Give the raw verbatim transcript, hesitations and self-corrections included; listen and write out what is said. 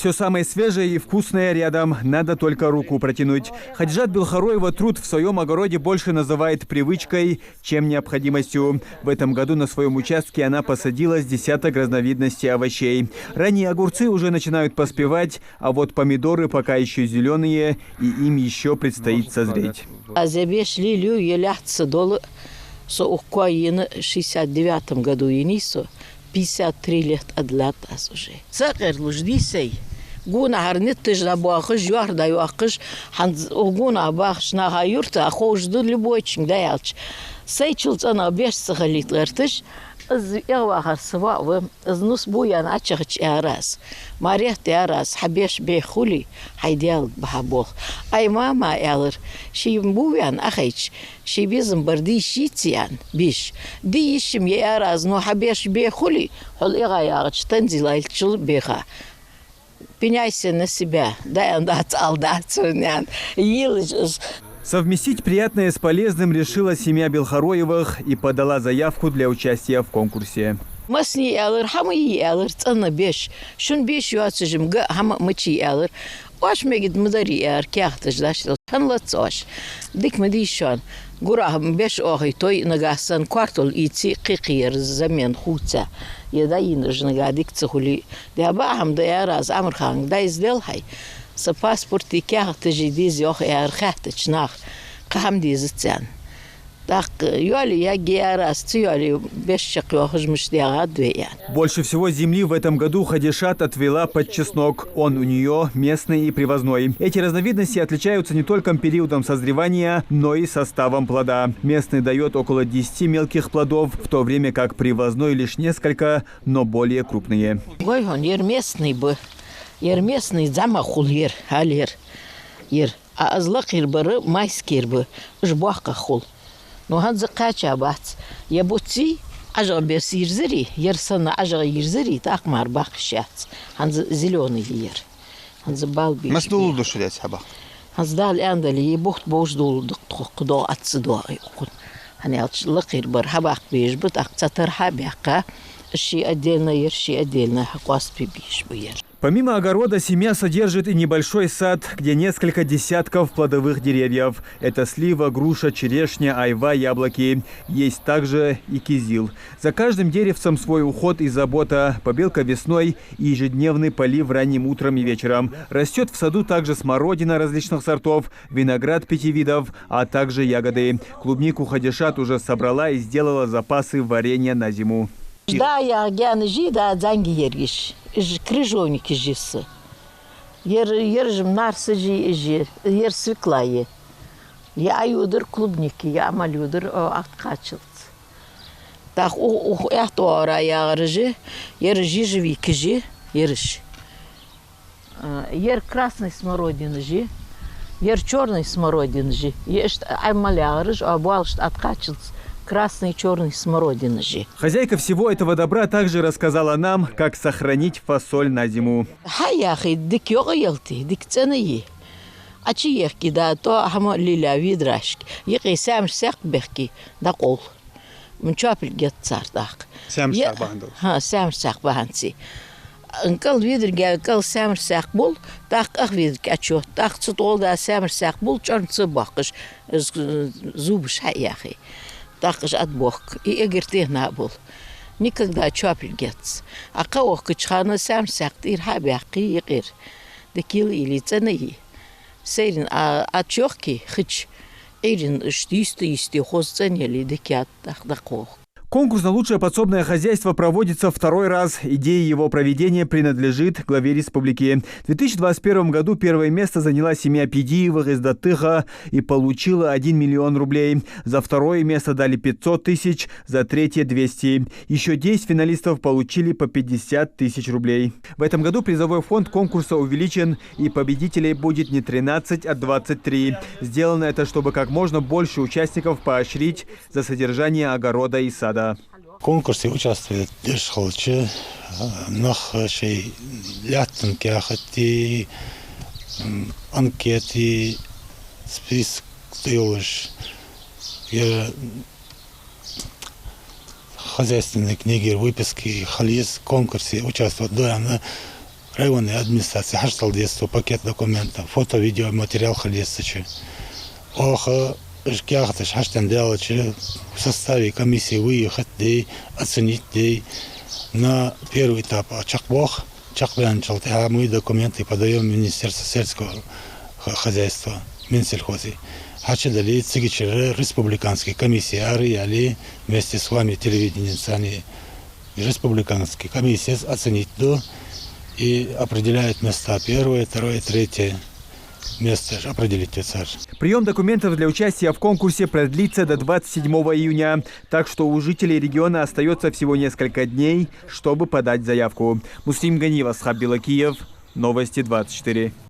Всё самое свежее и вкусное рядом, надо только руку протянуть. Хадижат Белхороева труд в своём огороде больше называет привычкой, чем необходимостью. В этом году на своём участке она посадила с десяток разновидностей овощей. Ранние огурцы уже начинают поспевать, а вот помидоры пока ещё зелёные, и им ещё предстоит созреть. Аз е беш лелаю, е лаьтта са дола, со укх коа йина шестьдесят девятом году йина я со, пятьдесят три лет ад латт аз уже. Ца къерлуш дий сай? Гонахьара нитташ дӀабоахаш, йоархӀ дӀайоаккхаш, хӀанз укх гонахьа бахача наха юрта а ховш да любойчунга дӀааьлча. Сайчул цӀенагӀа беш ца хилийта гӀерташ, из эгӀавахар са воӀ ва, из нус бу яьнна Ӏочахача аьлар аз. Маретта, аьлар аз, хьа беш беха хуле, хьай Даьлага бахьа болх. Ай, мама, аьлар, ший бу ваьнна Ӏохайча, ший безам бар дийша йицъян, биш. Дийша-м я, аьлар аз, но хьа беш беха хуле, хьол эгӀа ягӀача Танзилайчул беха. Пеняйся на себя, да, аьнна дац, ала дац, аьнна, йилаш из. Совместить приятное с полезным решила семья Белхороевых и подала заявку для участия в конкурсе. Массане аьлар, хӀама йий аьлар, цӀена беш. Шун беш йоацаш-м га хӀама мичай аьлар. Оаш мегаргда ма дарий аьлар, каьхаташ дӀаштӀал. ХӀана лац оаш? Дика ма дий шоана. Гурахьа беш оахийтий, нагахьа санна коартол ийце, кхы-кхы яр замена хувца. Е дӀайийна уж нагахьа дика ца хуле. Даьба хӀама да, аьлар аз, Ӏамарханга, дӀаизделхьай. Са паспорти каьхаташи деза йоах, аьлар, хаьттача наха. Кхы хӀама дезац аьнна. ТӀаккха йоалае ягге, аьлар аз, ца йоалае беш чакхйоахаш мишта дагӀа да вай, аьнна. Больше всего земли в этом году Хадишат отвела под чеснок. Он у неё местный и привозной. Эти разновидности отличаются не только периодом созревания, но и составом плода. Местный даёт около десяти мелких плодов, в то время как привозной лишь несколько, но более крупные. Гой хьона, ер местный ба, ер местный зӀамагӀа хул ер, хьал ер, ер. А из лакхера бар майскера ба, уж боккхагӀа хул. Ну, хӀанз кхаьча бац. Е буцций, ӀажагӀа бес йирзарий, ер санна ӀажагӀа йирзарий, тӀаккха мара баккха йиш яц. ХӀанз зелёный я ер. ХӀанз бала беш. Масса доладу шо деза хьабаккха? ХӀанз Дала аьннадале, е бухт бовш доладу тхо, кхы доагӀа, Ӏа ца доагӀий укхун. ХӀана аьлча лакхера бар хьабаккха безаш ба, тӀаккха цхьатарра хьабаьккха, ши отдельно ер, ши отдельно хьакъоастабе безаш ба ер. Помимо огорода, семья содержит и небольшой сад, где несколько десятков плодовых деревьев. Это слива, груша, черешня, айва, яблоки. Есть также и кизил. За каждым деревцем свой уход и забота, побелка весной и ежедневный полив ранним утром и вечером. Растёт в саду также смородина различных сортов, виноград пяти видов, а также ягоды. Клубнику Хадишат уже собрала и сделала запасы варенья на зиму. Да, я гаьнаш я, да, зӀамига ераш. Уж крыжовникаш я са. Ер, ераш-м нарсаш я, уж я, ер свекла я. Я Ӏа йодар клубника, я Ӏа мел йодар, о, атта кхаччалца. ТӀаккха у-, укх аьтта оагӀора ягӀараш я, ераш ежевикаш я, ераш. А, ер красный смородинаш я, ер чёрный смородинаш я. Иштта Ӏа мел ягӀараш, а, боалашта атта кхаччалца красный, чёрный смородинаш я. Хозяйка всего этого добра также рассказала нам, как сохранить фасоль на зиму. Хьаяхе, дика йоӀ яле, дика цӀена я. Ӏочуехке, да, тӀоа хӀама лелае ведрашка. Юкъе саьмар-саькх бехке, дӀакъовл. М, чопилг геттар тӀаккха. Саьмар-саькх бахьан долаш. ХӀа, саьмар-саькх бахьанца. КӀал ведрага, кӀал саьмар-саькх бул, тӀаккха ах ведрага Ӏочуотт, тӀаккха цу тӀагӀолла да саьмар-саькх бул, чӀорнца боаккхаш, з-, зубаш хьаяхе. ТӀаккха уж атта боахк, и эггара технахьа бул. Никогда чопилг геттац. Ӏа кхаъ вохкача хана саьмар-саькх тӀера хьабаьккхе юкъера. Дика йилла йиле цӀена я. Сайран Ӏа, Ӏочуехке хи чу, Ӏуйрийна иштта йисте-йисте хоза цӀена яле, дика яц, тӀаккха дӀакхоах. Конкурс на лучшее подсобное хозяйство проводится второй раз. Идея его проведения принадлежит главе республики. В две тысячи двадцать первом году первое место заняла семья Пидиевых из Датыха и получила один миллион рублей. За второе место дали пятьсот тысяч, за третье — двести. Ещё десять финалистов получили по пятьдесят тысяч рублей. В этом году призовой фонд конкурса увеличен, и победителей будет не тринадцать, а двадцать три. Сделано это, чтобы как можно больше участников поощрить за содержание огорода и сада. Конкурсе участвовать деш хилча, нах шоай лаьттан каьхати, м, анкети, список тӀайолаш, е хозяйственни книгера выписки хила еза, конкурсе участвовать ду аьнна Районни администраци хьаштдала деза цу пакет документов, фото, видео материал хила еза цу чу. Оаха уж каьхаташ хьаштденна даьлча, в составе комиссии выехать дой, оценить дой, на первый этап чакхбоах, чакхбаьнначул тӀехьагӀа мы документы подаём в Министерство сельского х-, хозяйства, Минсельхозе. Хьачудале, цигачара республикански комиссия араяьле, вместе с вами, телевидением, царни республикански комиссия оценить ду и определяет места: первое, второе, третье место определить ду цар. Приём документов для участия в конкурсе продлится до двадцать седьмого июня, так что у жителей региона остаётся всего несколько дней, чтобы подать заявку. Муслим Ганиев, Асхаб Белокиев, Новости двадцать четыре.